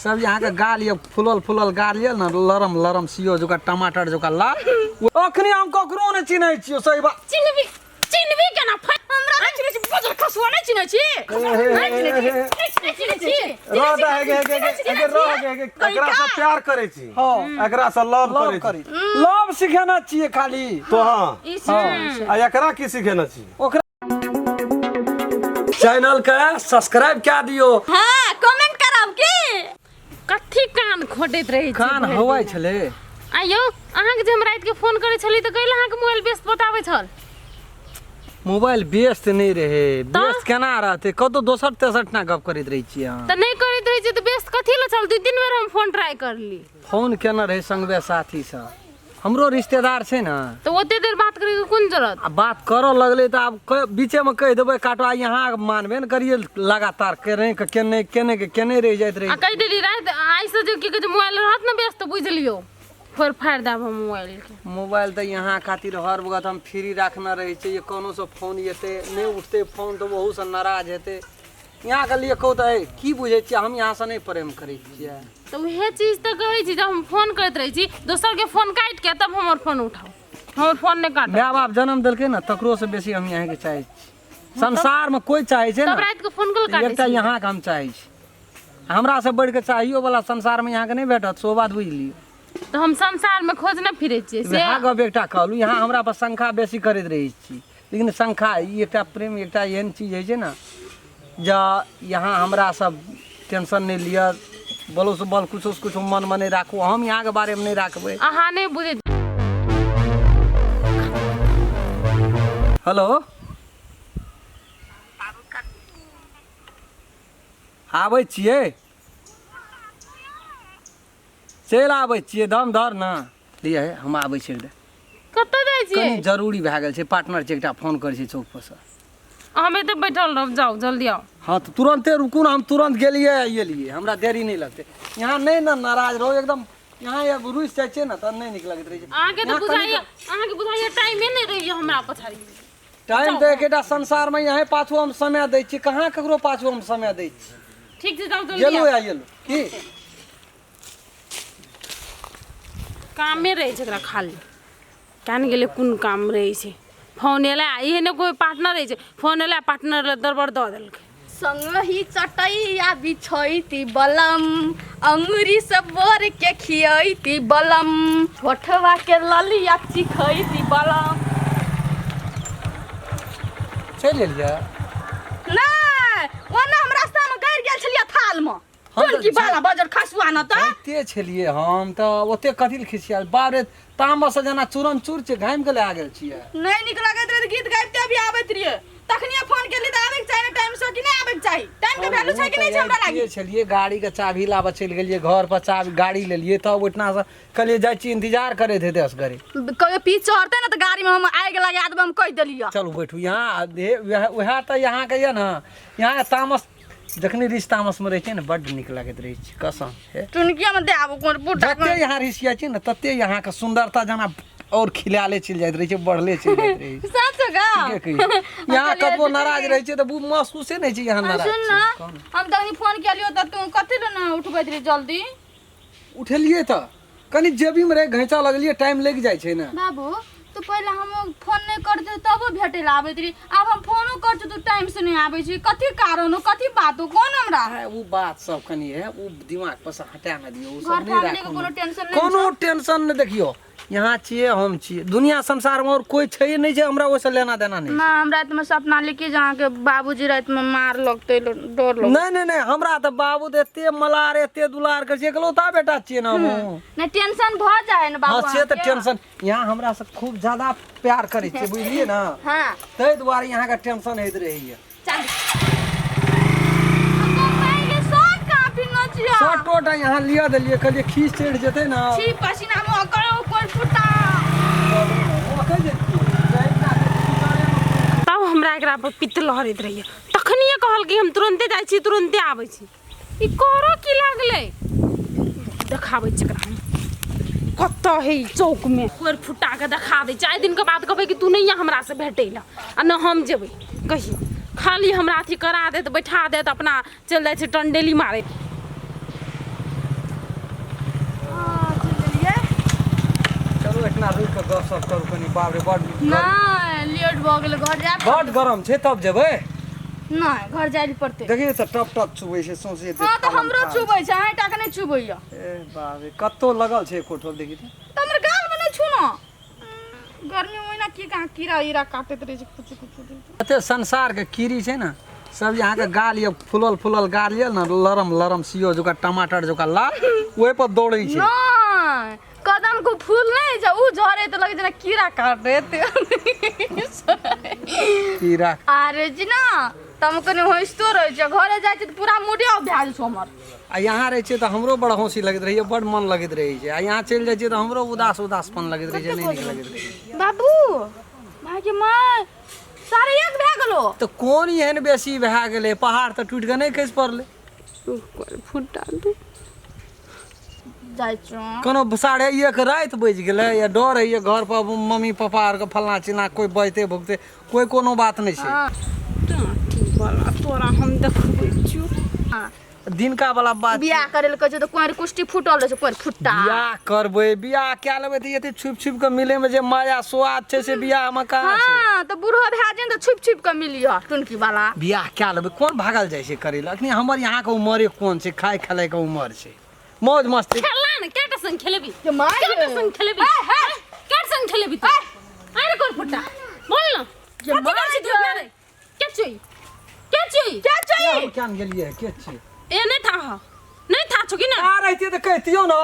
सब यहाँ के गाल ये फुलल फुलल गाल ये ने, लरम लरम सियो जोका टमाटर जोका लाल। अखनी हम ककरो ने चिन्है छियो, सही बात। चिन्हबी चिन्हबी केना? हमरा नहि चिन्है छी, बजर खसुआ नहि चिन्है छी, नहि चिन्है छी, नहि चिन्है छी। रह दे, हे गे, हे गे, हे गे, रह गे, हे गे। एकरा से प्यार करै छी? हाँ। एकरा से लव लव करै छी? करी, लव सिखेने छियै खाली। तो हाँ। ई सिखेने। आ एकरा की सिखेने छी? ओकरा चैनल के सब्सक्राइब कए दियो। हाँ, कमेंट करब की? कथी कान खोटैत रहै छी कान भरि हवाइ दिना? छलै। आइयो अहाँके जे हम राति के फोन करै छली तऽ कैला अहाँके मोबाइल व्यस्त बताबै छल? मोबाइल व्यस्त नहि रहै। व्यस्त केना रहतै? कतौ दोसर तेसर ठिना गप करैत रहै छियै अहाँ। तऽ नहि करैत रहै छियै तऽ व्यस्त कथी लए छल? 2-3 बेर हम फोन ट्राई करली। फोन केने रहै संगवे साथी सब, हमरो रिश्तेदार छै ने। तऽ ओते देर बात करैके कोन जरूरत? आ बात करऽ लगलै तऽ आब बीचेमे कहि देबै काटो, आ यहाँ मानबे ने करियै, लगातार केने के केने केने के केने रहि जाइत आ रहै। कहि देली राति आइसँ जे की कहै छै मोबाइल रहत ने व्यस्त तऽ बुझि लियौ फोड़ि फाड़ि देब हम मोबाइलके। मोबाइल तऽ यहाँ खातिर हर वक्त हम फ्री राखने रहै छियै। कोनो से फोन एतै नहि उठतै फोन तऽ ओहूसँ नाराज हेतै। यहाँके लिए कहू तऽ हे, की बुझै छियै, हम यहाँसँ नहि प्रेम करै छियै? तऽ उएह चीज तऽ कहै छी, जब हम फोन करैत रहै छी दोसरके फोन काटि के तब हमर फोन उठाउ, हमर फोन नहि काटब। माय बाप जन्म देलकै ने, तकरोसँ बेसी हम यहाँके चाहै छी। संसारमे कोइ चाहै छै तब ने रातिके फोन कल काटै एकटा छी? यहाँके हम चाहै छी। हमरासँ बढ़िके चाहियो वाला संसारमे यहाँके नहि भेटत, सो बात बुझि लियौ। तऽ हम संसारमे खोजने फिरै छियै से। वएह गप एकटा कहलहुँ, यहाँ हमरा पर शंका बेसी करैत रहै छी, लेकिन शंका ई एकटा प्रेम एकटा एहन चीज होइ छै ने, जे यहाँ हमरा सब टेंशन नहि लिअ, बोलो से बोल, कुछो से कुछो मनमे नहि राखू, हम यहाँके बारेमे नहि राखबै। अहाँ नहि बुझै। हेलो, आबै छियै, चलि आबै छियै, दम धर ने। लिअ हे, हम आबै छियै एकटा। कतऽ जाइ छियै? कनि जरूरी भए गेल छै, पार्टनर छै एकटा, फोन करै छै चौक पर से। हम एतऽ बैठल रहब, जाउ जल्दी आउ। हाँ तऽ तुरन्ते रुकू ने, हम तुरन्त गेलियै आ एलियै, हमरा देरी नहि लगतै। यहाँ नहि ने नाराज रहू एकदम, यहाँ आब रुसि जाइ छियै ने तऽ नहि नीक लगैत रहै छै। अहाँके तऽ यहाँ बुझाइया कनिक अहाँके बुझाइया टाइमे नहि रहैया हमरा पछाड़ी। टाइम तऽ एकेटा संसारमे यहाँ पाछू हम समय दै छी, कहाँ ककरो पाछू हम समय दै छी। ठीक छै, जाउ जल्दी गेलहुँ आउ। आ एलहुँ की कामे रहै छै एकरा खाली, कान गेलै कोन काम रहै छै। फोन एलै आ एहने कोइ पार्टनर रहै छै, फोन एलै पार्टनर लए दरबर दऽ देलकै। संगही चटैया बिछैती बलम, अंगुरी से बोर के खियैती बलम, होठवा के ललिया चिखैती बलम। चलि एलियै? नहि, ओना हम रास्ता में गड़ि गेल छलियै थाल में। हम कोन तऽ की बाला बजर खसुआ न तऽ जाइते छलियै हम तऽ, ओते कथी लए खिसियाल? बाप रे, तामस से जेना चूरन चूर छै, घामि के लए गेल छियै। नहि नीक लगैत रहै तऽ गीत गाबिते अभी आबैत रहियै, तखनिये फोन केली तऽ आबैके चाही ने टाइम से कि नहि आबैके चाही? टाइम के वैल्यू छै कि नहि छै हमरा लागी? छलियै, गाड़ी के चाभी लाबऽ चलि गेलियै घर पर, चाभी गाड़ी लेलियै तब ओहिठिना से कहलियै जाइ छी, इंतजार करैत हेतै असगरे। कहियो पीछ चढ़तै ने तऽ गाड़ी में हम आगि लगा देबै, हम कहि देलियै। चलू बैठू यहाँ। वएह वएह तऽ यहाँके यऽ ने, यहाँ तामस जखनी रिस तामसमे रहै छै ने, बड्ड नीक लगैत रहै छै, कसम हे। टुनकिया में दे आबू कोन पुटा। जते यहाँ रिसिया छै ने, तते यहाँके सुन्दरता जेना और खिलाले चलि जाइत रहै छै, बढ़ले चलि जाइत रहै छै। सच का? ठीके कहियै, यहाँ कतबो नाराज रहै छै तऽ महसूसे नहि छै यहाँ नाराज सुन छै। ने। कहू ने। हम तखनी फोन केलियो तऽ तू कथी लए ने उठबैत रही जल्दी? उठेलियै तऽ कनि जेबीमे रहै, घैंचा लगलियै, टाइम लागि जाइ छै ने। बाबू, तू पहिले हम फोन नहि करते तबो भेटै लए आबैत रही, आब हम फोनो कर तू टाइम से नहि आबै छी, कथी कारण हो, कथी बात हो, कोन हमरा? है, उ बात सब कनि है, उ दिमाग पर से हटा न दियौ, उ घर सब नहि फैमिली के राखू कोनो ने। टेंशन नहि? कोनो टेंशन नहि। देखियौ, यहाँ छियै, हम छियै, दुनिया संसारमे और कोइ छै नहि छै, हमरा ओहिसँ लेना देना नहि। ना, हम रातिमे सपना लिखी जे अहाँके बाबूजी रातिमे मार लगतै, डर लग। नहि नहि नहि, हमरा तऽ बाबू तऽ एते मलार एते दुलार करै छै, एकलौता बेटा छियै ने हमहूँ। नहि, टेंशन भऽ जाइ ने बाबू हाँ, से तऽ अहाँके। टेंशन यहाँ हमरा से खूब ज्यादा प्यार करै छै, बुझलियै ने? हाँ। ताहि दुआरे यहाँके टेंशन होइत रहैया। चल शर्टोटा यहाँ लिअ देलियै, कहलियै खींच चढ़ि जेतै ने। छी पसीना में करो कोई फुटा। तब हमरा एकरा पर पित्त लहरैत रहैया। तखनिये कहलकै हम तुरन्ते जाइ छी, तुरन्ते आबै छी। ई करऽ की लागलै? देखाबै छी एकरा हम कतऽ है। ई चौकमे कोर फुटा के देखा दै। 4 दिनके बाद कहबै कि तू नहि आ हमरा से भेटै लए आ न हम जेबै कहियो। खाली हमरा अथी करा देत, बैठा देत, अपना चलि जाइ छै टंडेली मारै। एतना रुकि कऽ गपशप करू कनि। बाप रे, बड नहि, लेट भऽ गेलै, घर जायब। बड गरम छै, तब जेबै। नहि, घर जाय लए पड़तै। देखियौ तऽ टप टप चुबै छै सौंसे। हँ, तऽ हमरो चुबै छै, अहीं टा के नहि चुबैया। ए बाप रे, कतौ लगल छै एको ठोप, देखी तऽ। तऽ हमर गालमे नहि छू ने। गर्मी महिना की कहाँ कीड़ा ईड़ा काटैत रहै छै, कुछ कुछ। एते संसारके कीड़ी छै ने सब, जे अहाँके गाल यऽ फुलल फुलल गाल यऽ ने, लरम लरम सियो जकाँ टमाटर जकाँ लाल, ओहि पर दौड़ै छै। नहि, कदम के फूल नहि छै, उ झरे तऽ लगै जेना कीड़ा काटैत। कीड़ा। आरे जी ना, तऽ हम कनि हँसितो रहै छियै। घरे जाइ छियै तऽ पूरा मूडे ऑफ भए जाइ छै हमर। आ यहाँ रहै छियै तऽ हमरो बड़ हँसी लगैत रहैए, बड़ मन लगैत रहै छै। आ यहाँ चलि जाइ छियै तऽ हमरो उदास उदासपन लगैत रहै छै, नहि नीक लगैत रहै छै। बाबू भाई माय, 1:30 भए गेलो। तऽ कोन एहन बेसी भए गेलै? पहाड़ तऽ टूटि कऽ नहि खसि पड़लै। फुटा दू। जाइ छियौ। कोनो 1:30 राति बजि गेलै या डर होइए घर पर मम्मी पापा आरके फल्लाँ चिल्लाँ कोइ बजतै भुकतै, कोइ कोनो बात नहि छै। टाटी वाला तोरा हम देखबै छियौ। दिनका वाला बात। बियाह करै लए कहै छै तऽ कोरि कुष्टी फूटल रहै छै, कोरि फुट्टा। बियाह करबै, बियाह कए लेबै तऽ एते छुपि छुपि कऽ मिलैमे जे माया स्वाद छै से बियाहमे कहाँ छै? हँ, तऽ बूढ़ो भए जाए तऽ छुपि छुपि कऽ मिलिह टुनकी वाला। बियाह कए लेबै, कोन भागल जाइ छै करै लए? अखनी हमर यहाँके उमरे कोन छै? खाय खेलायके उमर छै, मौज मस्ती। खेलना ने, केटा संग खेलेबी? के माय केटा संग खेलेबी? केटा संग खेलेबी तू? अरे कोन फुट्टा, बोल न। के कथी करै छी तू इतना रे? के छी, के छी? के छै? हम क्या गेलियै? के छी? ए नहि था, नहि था छौ कि ना? आ रहितियै तऽ कहितियौ ने।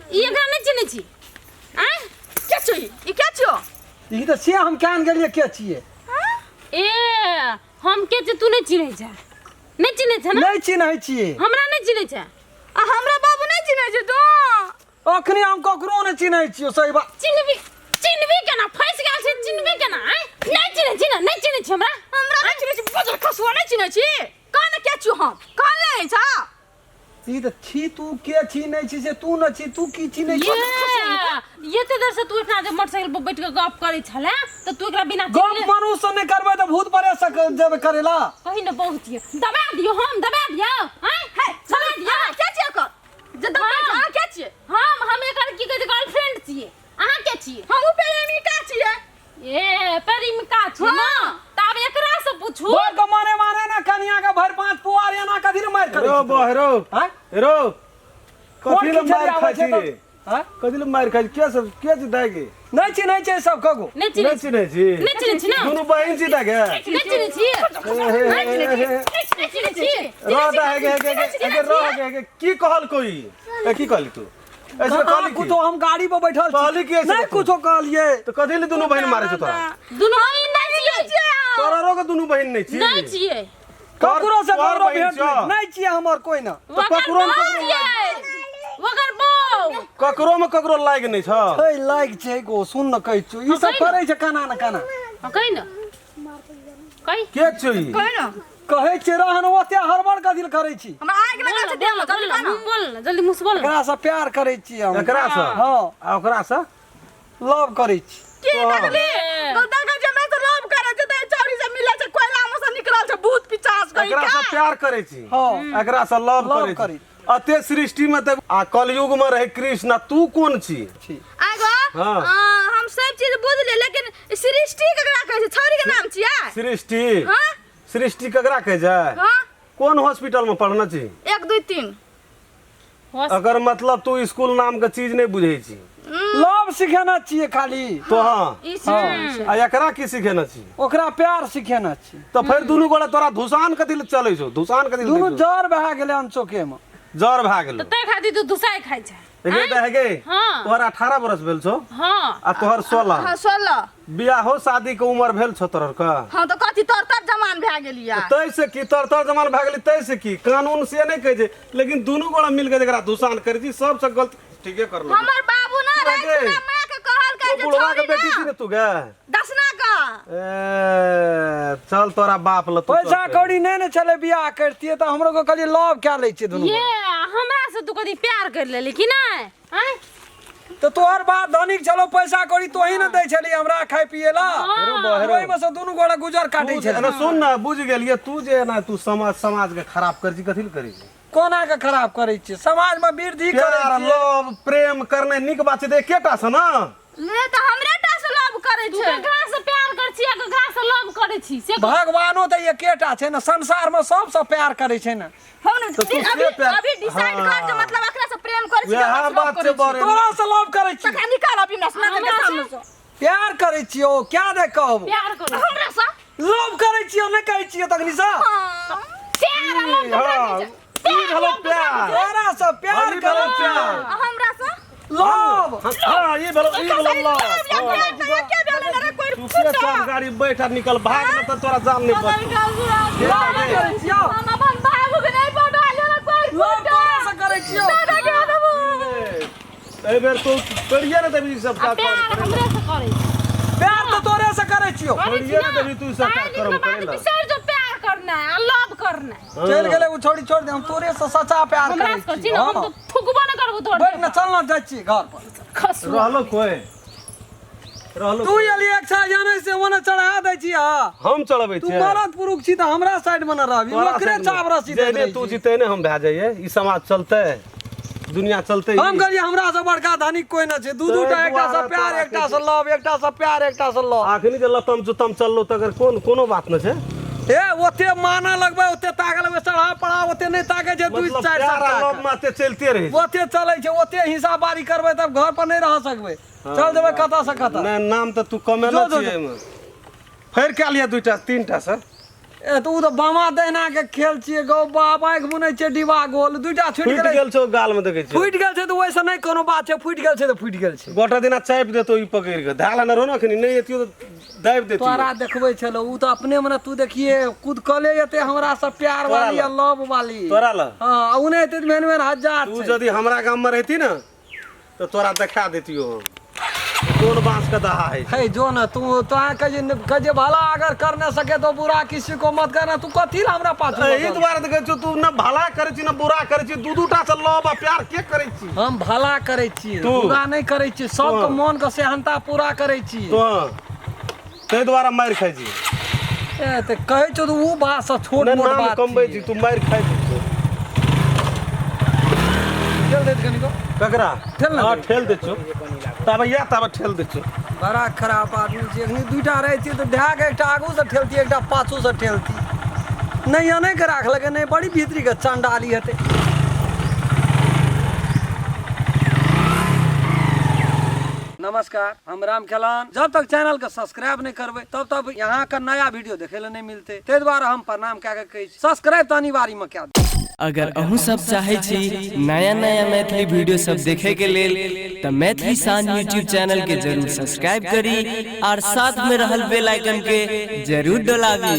ई एकरा नहि चिन्है छी? आँय, के छै ई? के छियौ ई? तऽ से हम क्या गेलियै के छियै। ए हम के छी तू नहि चिन्है छै? नहि चिन्है छै ने? नहि चिन्है छियै। हमरा नहि चिन्है छै? आ हमरा बाबू नहि चिन्है छै तू? अखनी हम ककरो नहि चिन्है छियौ, सही बात। चिन्हबी, चिन्हबी केना? फँसि गेल छै, चिन्हबी केना? आँय, नहि चिन्है छी ने? नहि चिन्है छी हमरा? हमरा नहि चिन्है छी? बजर खसुआ, नहि चिन्है छी? कह ने, के छियौ? हम कहल नहि छ। ई तऽ छी तू के छी नहि छी से तू न छी, तू की छी नहि छी। ये एते देर से तू एकरा जे मोटरसाइकिल पर बैठ के गप करै छले तऽ तू एकरा बिना गप चिन्हले मनुष्य से नहि करबै तऽ भूत परे से जेबै करै ला? कही ने, बहुत ये दबा दियो, हम दबा दियो। आँय, दबा दियो। के छियै एकर जे दबा छै? अहाँ के छियै? हम एकर की कहै छै गर्लफ्रेंड छियै। अहाँ के छियै? हम उ प्रेमिका छियै। ए प्रेमिका छियै ना? हाँ। तऽ आब एकरा से पूछू। बर के मारे मारे ना कनिया के भरि पाँच पुआर एना कथी ले मारि करै रो छी? बह रो। आँय? रो, कोन कथी ले खिचड़ी मारि आबै खाइ छै छी? तऽ? आँय? कथी ले मारि खाइ छी? के सब के छी दाइ के? नहि चिन्है छै सब कगो। नहि चिन्है नहि छी? चिन्है छी? नहि चिन्है छी ना? दुनू बहिन छी दाइ के? नहि चिन्है छी? नहि चिन्है छी? रो दाइ गे गे गे गे, रो गे गे, की कहल कोई? ए की कहली तू ऐसे? कहाँ कहली की? कुछो, हम गाड़ी पर बैठल छी। कहली की ऐसे नहि कथी? कुछो कहलियै। तऽ कथी ले दुनू बहिन मारै छौ तोरा? दुनू बहिन नहि छियै। तोरा रो के दुनू बहिन नहि छी? नहि छियै। ककरो से तोहर ककरो बहिन भेंट छौ? नहि छियै हमर कोइ ना। तऽ ओकर ककरो ने बहू ककरो छियै, ओकर बहू। ककरो में ककरो लाग नहि छौ? छै, लाइक छै गो। सुन न, कहै छियौ, ई सब कहि ने। करै छै काना ने काना। हाँ, कही ने, कही। के छौ ई? कह ने। कहै छियै रहन, ओते हड़बड़ कथी लए करै छी? हमरा आगि बोल लगल न, छै बोल देह न, मे, जल्दी जल्दी कह ने। मुँह बोल न, जल्दी मुँह से बोल न। एकरा से प्यार करै छी हम। एकरा से? हँ। आ ओकरा से? लव करै छी। की देखली? ए। तो देखै छै हमरा से लव करै छै तऽ चौरी से मिलै छै, कोयला मे से निकलल छै भूत पिचास कहीं एकरा से का। प्यार करै छी? हँ। एकरा से लव लव करै करै छी? अते सृष्टि में तऽ आ कलयुग में रहे कृष्ण, आ तू कोन छी? छी। आगो हाँ। हम सब चीज बुझलियै, लेकिन सृष्टि केकरा कहै छै? छौरी के नाम छियै सृष्टि? हाँ। सृष्टि ककरा कहै छै? हाँ। कोन हॉस्पिटल में पढ़ने छी? 1 2 3। अगर मतलब तू स्कूल नाम के चीज नहीं बुझै छी। लव सिखेने छियै खाली। तो हाँ। ई सिखेने छै। आ एकरा की सिखेने छी? ओकरा प्यार सिखेने छी। तऽ फेर दुनू गोरा तोरा धुसान कथी लए चलै छौ? धुसान कथी लए दुनू दै छौ? जर भए गेलै अनचोके मे। जर भए गेलो। तऽ ताहि खातिर तू धुसाइ खाइ छै? गे तऽ हे गे। हाँ। तोहर 18 बरस भेल छौ? हाँ। आ तोहर 16? हाँ, 16। बियाहो शादी के उम्र भेल छौ तोहर के? हाँ, तऽ कथी तर तर जमान भए गेलियै? तै से की तर तर जमान भए गेली तै से की? कानून से नहि कहै छै, लेकिन दुनू गोरा मिल के जकरा धुसान करै छी सबसे गलत ठीके करलो। हमर बाबू ना तू राति गे। मे माँ के कहलकै जे बुढ़वा के छौरी बेटी ना छी ने तू गे? दसना के। ए चल तोरा बाप ल तू पैसा चल। कौड़ी नहि ने छलै, बियाह करतियै तऽ हमरो के कहलियै लव कए लै छियै दुनू। ये हमरा से तू कदी प्यार कर लेली कि नहि? आँय? तऽ तोहर बाप धनिक छलो, पैसा कौड़ी तोही ने दै छली हमरा खाय पिए ला। हेरो बहेरो। ओहिमे से दुनू गोरा गुजर काटै तू छलै। एना सुन ने, बुझ गेलियै। तू जे एना तू समाज समाज के खराब करै छी, कथी लए करै छी? कोना के खराब करै छियै? समाजमे वृद्धि करै प्यार छियै। लव प्रेम करनाइ नीक बात छै तऽ एकेटा से ने। ले तऽ हमरे टा से लव करै तू छै। ककरा से प्यार करै छी आ ककरा से लव करै छी से कह। भगवानो तऽ एकेटा छै ने संसार में सबसँ प्यार करै छै ने। हम ने तऽ तू अभी से प्यार- अभी डिसाइड कर जे हाँ। मतलब एकरा से प्रेम करै छी वएह हमरा से लव बात छै करै छी। बड़े। तोरा से लव करै छी। तखन निकाल अभी हमरा से नजर के हमरा से? सामने से। प्यार करै छियौ क्या नहि कहब। प्यार करै छी। हमरा से? लव करै छियौ नहि कहै छियौ तखनी से। हाँ। प्यार आ लव ककरा हाँ, कहै छै? ई भेलो प्यार। तोरा से प्यार ई भेलो करै छियौ। प्यार। आ हमरा से? लव। हाँ, ई भेलो, ई भेलो लव। प्यार तऽ एके भेलै ने रे, कोइ तू से सब गाड़ी बैठ आ निकल भाग न तऽ तोरा जान नहीं बचतौ। लव नहि करै छियौ। हम अपन बाबू के नहीं पटा लेना कोई लव तोरा से करै छियौ। दादा के देबो। एहि बेर तू करिए ने देबी ई सब आ काज प्यार हमरे से करै छी। प्यार तऽ तोरे से करै छियौ। करै छी करिए ना। ने देबी तू ई सब ताहि काज दिन करम के बाद करै ला। बिसरि जो प्यार करना है आ लव करना है। चलि गेलै ओ छोड़ी छोड़ दे हम तोरे से सच्चा प्यार हमरा करै से करै छी छी। ने हम हाँ। तऽ थुकबो नहि करबो तोहर बैठ ने चल ना जाइ छी घर पर। खसुआ। रहलो कोई रहलो तू एली एक साइड जाने से ओने चढ़ा दै छी हाँ। हम चढ़बै तू छियै। मरद पुरुष छी तऽ हमरा साइड में न रहबी तोरा ओकरे साइड में। चाप रस्सी दैत जेहने रहै तू छी। छी तेहने हम भए जाइए ई समाज चलतै दुनिया चलतै हम कहलियै हमरा से बड़का धनिक कोई न छै दू दू टा ताहि एकटा से दुआरे प्यार तोरा एकटा से लव एकटा से प्यार एकटा से लव। आखिनी जे लतम जुतम चललो तकर कोन कोनो बात न छै। ए ओते माना लगबै ओते ताके लगबै चढ़ा पढ़ा ओते नहि ताके छै दू मतलब चारि प्यार आ सप्ताह लव माते चलते रहै छै। ओते चलै छै ओते हिसाब बारी करबै तब घर पर नहि रह सकबै चल जेबै कतऽ से कतऽ। नहि नाम तऽ तू कमेलो जो, जो, छियै जो। एहिमे। फेर कए लिअ दूटा तीनटा सर। ए तऽ ओ तऽ बामा दहिना के खेल छियै गौ बाप आँखि बुनै छै डिबा गोल दूटा छुटि फुटि गेलै। गेल छौ गाल में देखै छियै। फुटि गेल छै तऽ ओहिसँ नहि कोनो बात छै फुटि गेल छै तऽ फुटि गेल छै। गोटा दिना चापि देतौ ई पकड़ि कऽ धए लेने रहो ने अखनी नहि एतियौ तऽ दाबि देतियौ। तोरा देखबै छलौ ओ तऽ अपने मने तू देखिए कूद कले एते हमरा से प्यार तोरा वाली आ लग। लव वाली। तोरा लग। हाँ उ नहि एते मेन मेन हजार तू छै। यदि हमरा गाम में रहती ने तऽ तोरा देखा देतियौ हम कोन बांस के दहा है। हे जो ना तू तो कहे जे भला अगर कर न सके तो बुरा किसी को मत करना तू कथी ला हमरा पाछू एहि लगल? दुआरे तऽ कहै छियौ तू न भला करै छी न बुरा करै छी दू दूटा से लव आ प्यार के करै छी। हम भला करै छी तू। बुरा नहि करै छी सबके तू। मन के सेहनता पूरा करै छी। तो ताहि दुआरे मारि खाइ छी। ए तऽ कहै छौ तऽ उ बात से छोट नहि मोट नाम बात कमबै छी छियै। तू मारि खाइ छी। ठेल दैत कनिको। ककरा? ठेल ने हाँ दे। ठेल दै छियौ ताबे या ताबे ठेल दै छियौ। बड़ा खराब आदमी छै एखनी दूटा रहै छियै तऽ ढाक एकटा आगू से ठेलती एकटा पाछू से ठेलती नहि अनै के राखलकै नहि बड़ी भीतरी के चंडाली हेतै। नमस्कार हम राम खेलान। जब तक चैनल के सब्सक्राइब नहीं करबै तब तक यहाँ के नया वीडियो देखे ला नहीं मिलते ताहि दुआरे हम प्रणाम कए के कहै छी सब्सक्राइब तऽ अनिवार्य में कए दियौ। अगर अहूँ सब चाहे छी नया नया मैथिली वीडियो सब देखे के लेल तऽ मैथिली शान यूट्यूब चैनल के जरूर सब्सक्राइब करी और साथ में रहल बेल आइकन के जरूर डोलाबी।